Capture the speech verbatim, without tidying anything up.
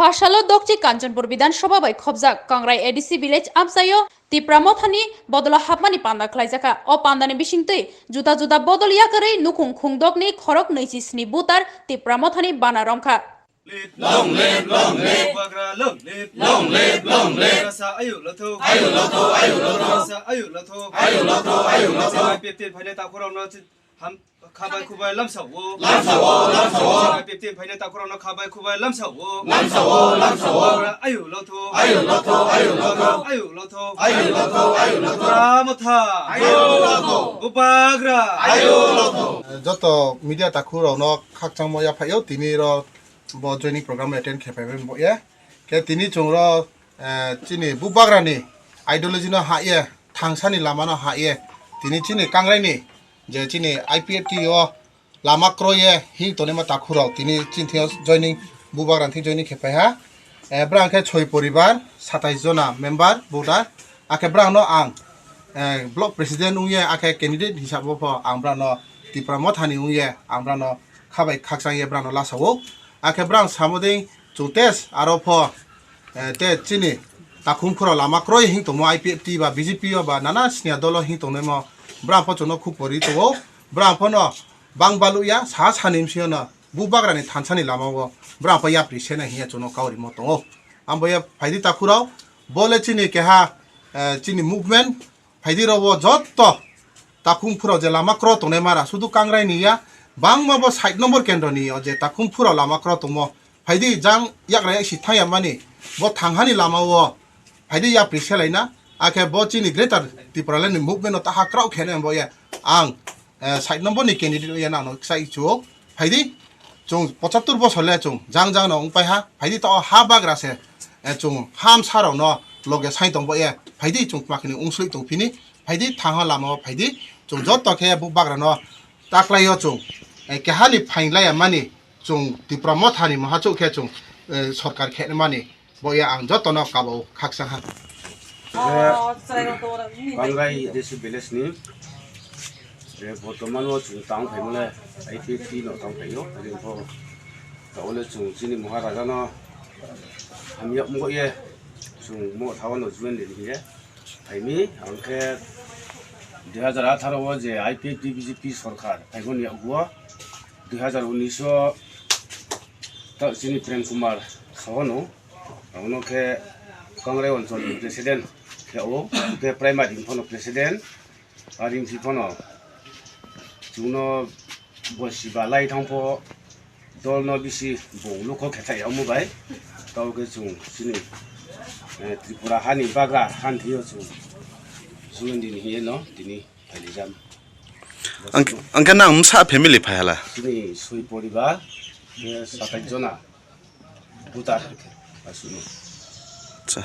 Phasalo Dokchi Kanchanpur Bidhan Sabha bai khobjak Kangrai A D C village amchaio Tipra Mothani bodolo hapmani panda khlaijakha. O pandani bisingtwi juda juda bodol yakarwi nukhung khungdokni khorok nwichi sni butar Tipra Mothani bana romkha. Long live, long live. Bubagra long live. Long live, long live. Tiprasa ayu lotho. Ayu lotho, ayu lotho. Tiprasa ayu lotho. Ayu lotho, ayu lotho. I P F T phainai takhukrokno ham khabai khubai lamsao. Lamsao, lamsao. I P F T phainai takhukrokno khabai khubai lamsao. Lamsao, lamsao. Bubagra ayu lotho. Ayu lotho, ayu lotho. Ayu lotho. Ayu lotho, ayu lotho. Tipra Motha. Ayu lotho. Bubagra. Ayu lotho. Joto media takhukrokno khakchangma yaphaio tini ro bo joining program attend khe phaibai bo ye. Khe tini chwng ro, eh, chini Bubagrani ideology no ha ye, thangsani lama no ha ye, tini chini Kangraini je chini I P F T o lama kroi ye hing tonima takhukrok tini chini thing joining, Bubagrani thing joining khe phaiha. Eh, brang khe soi poribar, satais jona member voter, akhe brang no ang, eh, block president wngye, akhe candidate hisabo pho ang brang no Tipra Mothani wngye ang brang no khabai khakchang ye brang no lasao. Akhe brang samoding chwng test aro pho, eh, te chini takhum khura lama kroi hing tongmo I P F T ba B J P o ba nana siniya dolo hing tongnaimo brang pho chwngno khuk pori tongo. Brang pho no bang balu ya sa sani msio no Bubagrani thansani lama o brang pho yapri sena hiya chwngno kauri mo tongo. Ambo ya phaidi takhurao bole chini keha, eh, chini movement phaidi rok o jotto takhum phuro je lama kro tongnai mara, sudu Kangrai ni ya, bangma bo side number kendro ni o je takhum phuro lama kro tongmo, phaidi jang yagra yak si thang ya mani, bo thanghani lama o phaidi yapri selaina, akhe bo chini Greater Tipraland ni movement no taha krao khene bo ya, ang, eh, side number ni candidate ya nang no sai chuo, phaidi. Chwng pochattor bosor le chwng jang jang no wng pai ha, phaidi to ha bagra se, eh, chwng hamsa rok no loge sai tong bo ye, phaidi chwng makini wng sui tong phini, phaidi thang ha lama o phaidi, chwng jotto khe Bubagra no taklai o chwng, eh, keha ni phaing lai ya mani chwng Tipra Motha ni maha chuk khe chwng, eh, sorkar khe mani. Bo ya ang jotono kabo khaksa ha. Kangrai A D C village ni, eh, bortoman o chwng tang phaimole I P F T no tang phaio, ring pho. Taole chwng chini Maharaja no hamya mgo ye chwng mo thawa no juan de ye. Phaimi ang khe dui hajar atharo o je I P F T B J P sorkar phaimoni yaguo dui hajar unis o ta chini Prem Kumar Sahono. Abono khe Kangrai Onchol ni president khe o, khe primary phano president, a ringsi phano chwngno bo siba lai thangpho dol no bisi bo lukho khe thai omo bai. Tao khe chwng chini, eh, Tripura hani bagra han thio chwng chwng dini hiye no tini phaijam. Ang, ang khe nang msa family phai hala? Chini soi poribar, khe satai jona. Butar aswkno. Acha.